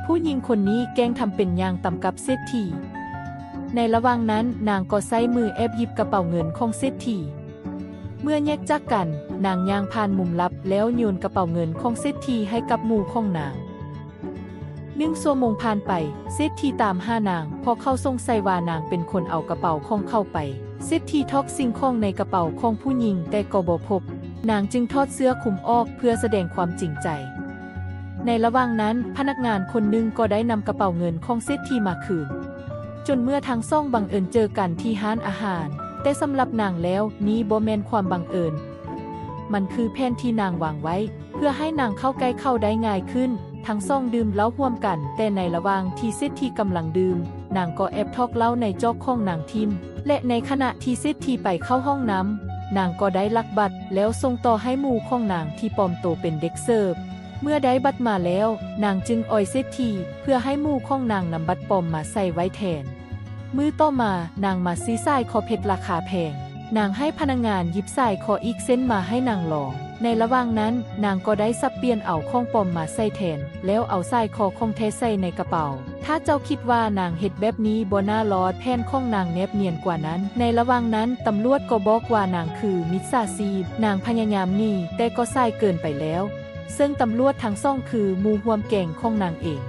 ຜູ້ຍິງຄົນນີ້ແກ້ງທຳເປັນຢ່າງຕຳກັບເສດຖີ. ໃນລະຫວ່າງນັ້ນ, ນາງກໍໃຊ້ມືແອບຫຍິບກະເປົາເງິນຂອງເສດຖີ. ເມື່ອແຍກຈາກກັນ, ນາງຍ່າງຜ່ານມຸມລັບແລ້ວໂຍນກະເປົາເງິນຂອງເສດຖີໃຫ້ກັບໝູ່ຂອງນາງ. ໜຶ່ງຊົ່ວໂມງຜ່ານໄປ, ເສດຖີຕາມຫານາງ, ເພາະເຂົາສົງໄສວ່ານາງເປັນຄົນເອົາກະເປົາຂອງເຂົາໄປ. ເສດຖີຖອກສິ່ງຂອງໃນກະເປົາຂອງຜູ້ຍິງ, ແຕ່ກໍບໍ່ພົບ. ນາງຈຶ່ງຖອດເສື້ອຄຸມອອກເພື່ອສະແດງຄວາມຈິງໃຈ. ໃນລະຫວ່າງນັ້ນ, ພະນັກງານຄົນໜຶ່ງກໍໄດ້ນຳກະເປົາເງິນຂອງເສດຖີມາຄືນ. ຈົນເມື່ອທັງສອງບັງເອີນເຈີກັນທີ່ຮ້ານອາຫານ, ແຕ່ສຳລັບນາງແລ້ວ, ນີ້ບໍ່ແມ່ນຄວາມບັງເອີນ. ມັນຄືແຜນທີ່ນາງວາງໄວ້ ເພື່ອໃຫ້ນາງເຂົ້າໃກ້ເຂົາໄດ້ງ່າຍຂຶ້ນ. ທັງສອງດື່ມເຫຼົ້າຮ່ວມກັນ, ແຕ່ໃນລະຫວ່າງທີ່ເສດຖີກຳລັງດື່ມ, ນາງກໍແອບຖອກເຫຼົ້າໃນຈອກຂອງນາງຖິ້ມ, ແລະ ໃນຂະນະທີ່ເສດຖີໄປເຂົ້າຫ້ອງນ້ຳ, ນາງກໍໄດ້ລັກບັດ ແລ້ວສົ່ງຕໍ່ໃຫ້ໝູ່ຂອງນາງທີ່ປອມໂຕເປັນເດັກເສີບ. ເມື່ອໄດ້ບັດມາແລ້ວ, ນາງຈຶ່ງອອຍເສດຖີ ເພື່ອໃຫ້ໝູ່ຂອງນາງນຳບັດປອມມາໃສ່ໄວ້ແທນ. ມື້ຕໍ່ມາ, ນາງມາຊື້ສາຍຄໍເພັດລາຄາແພງ. ນາງໃຫ້ພະນັກງານຫຍິບສາຍຄໍອີກເສັ້ນມາໃຫ້ນາງລອງ. ໃນລະຫວ່າງນັ້ນ, ນາງກໍໄດ້ສັບປ່ຽນເອົາຂອງປອມມາໃສ່ແທນ, ແລ້ວເອົາສາຍຄໍຂອງແທ້ໃສ່ໃນກະເປົາ. ຖ້າເຈົ້າຄິດວ່ານາງເຮັດແບບນີ້ບໍ່ໜ້າລອດ, ແຜນຂອງນາງແນບນຽນກວ່ານັ້ນ. ໃນລະຫວ່າງນັ້ນ, ຕຳຫຼວດກໍບອກວ່ານາງຄືມິດສາຊີບ. ນາງພະຍາຍາມໜີ, ແຕ່ກໍສາຍເກີນໄປແລ້ວ. ເຊິ່ງຕຳຫຼວດທັງສອງຄືໝູ່ຮ່ວມແກງຂອງນາງເອງ.